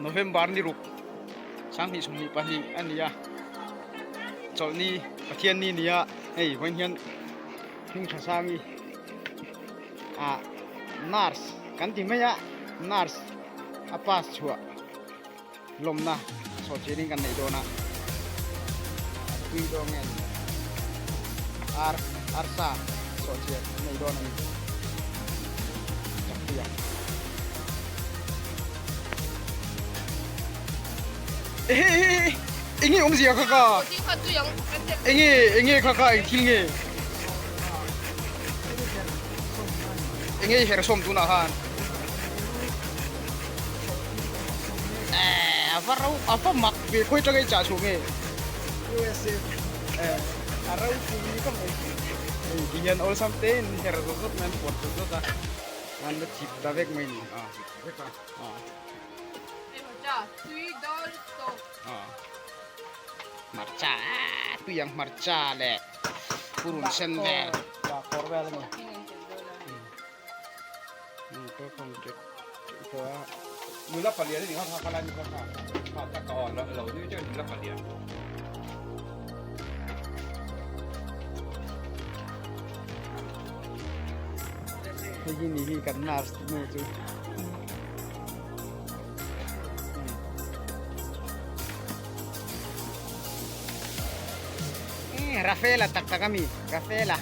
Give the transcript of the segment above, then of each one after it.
November ni ruk sanghnih sawmhnih pahnih a ni a chawlhni Pathianni ni a hei vawiin hian hming tha sangi ah nurse kan ti mai a nurse a pass chhuah lawmna sawhchianin kan neih dawn a tui dawn nge ni ar arsa sawhchian an nei dawn a ni chakpuia ehe enge awmzia kha ka enge enge kha kha eng thil nge enge her sawm tunah khan A va ro a va mak ve khawi tanga i chah chhuah nge USA a ropui ka mai hei ti hian awlsam te in her zawt zawt mai an pawt zawt zawt a an la chip ta vek mai ni a vek a a hmarcha tui ang hmarcha leh purun sen vel kawr vel a ni. Nula palian ani kha kha lai mi kha kha kha tak aw lo lo ni chu nula palian. Hei hi ni hi kan nurse nu chu. Rafaela tak tak ami Rafaela.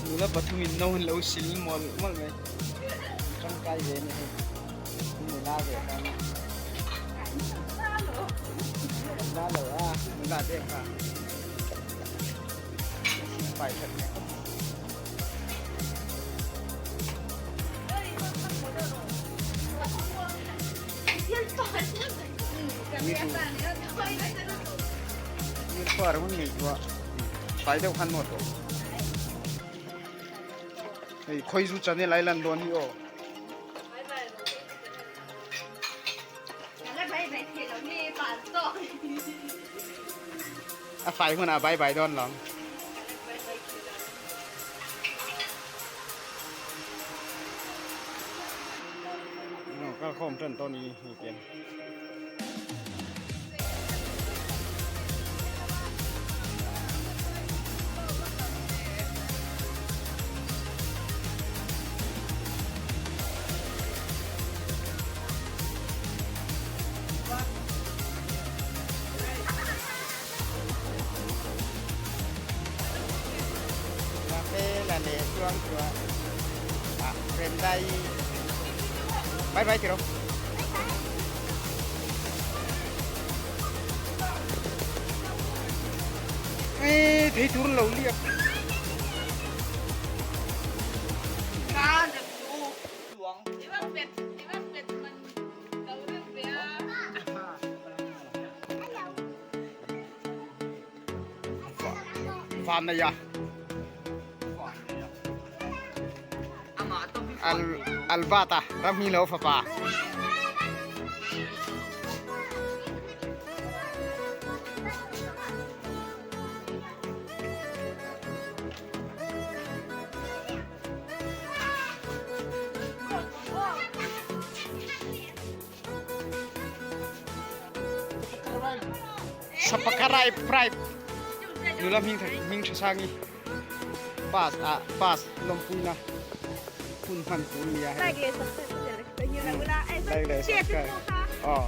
Nula pathumin no an lo sil mawlh mawlh mai tangkai ve a ni hei nula ve tan a nula lo a nula te kha pai that mai khawp Fai deuh khan maw tawh hei khawizu channel ai lan dawn hi aw a fai hunah bye bye dawn lo Kal khawm tan tawh ni hei tiang. Rafaela leh chuang chuan ah Brenda-i bye bye tiraw Ê thei tur lo liak Van nei a Al Albata ramhi lo fapa Sapakarai pride nula hming hming tha sangi pass a pass lawmpuina hun hman tur nia hei like leh subscribe aw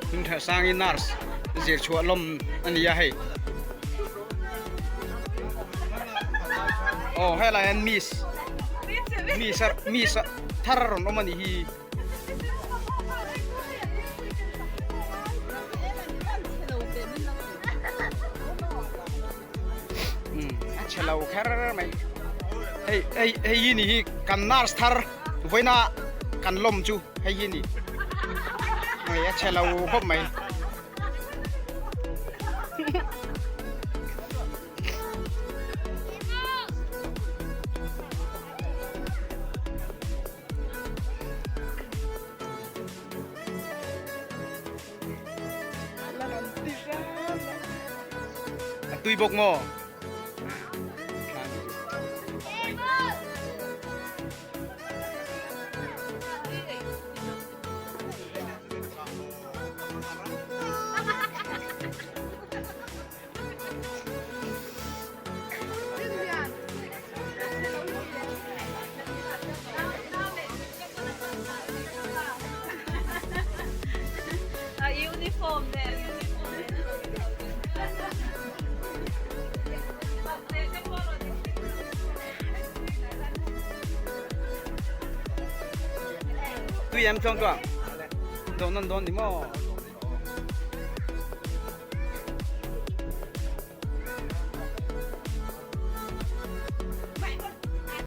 Hming tha sangin nurse zir chhuah lawm a ni a hei aw helai hian miss miss miss thar a rawn awm a nih hi. A chhe lo kher mai hei hei hei hi ni hi kan nurse thar vawiina kan lawm chu hei hi ni hei a chhe lo khawp mai. Tui bawk maw? Tui em chuang chuang. Dawn nawn dawn ni maw?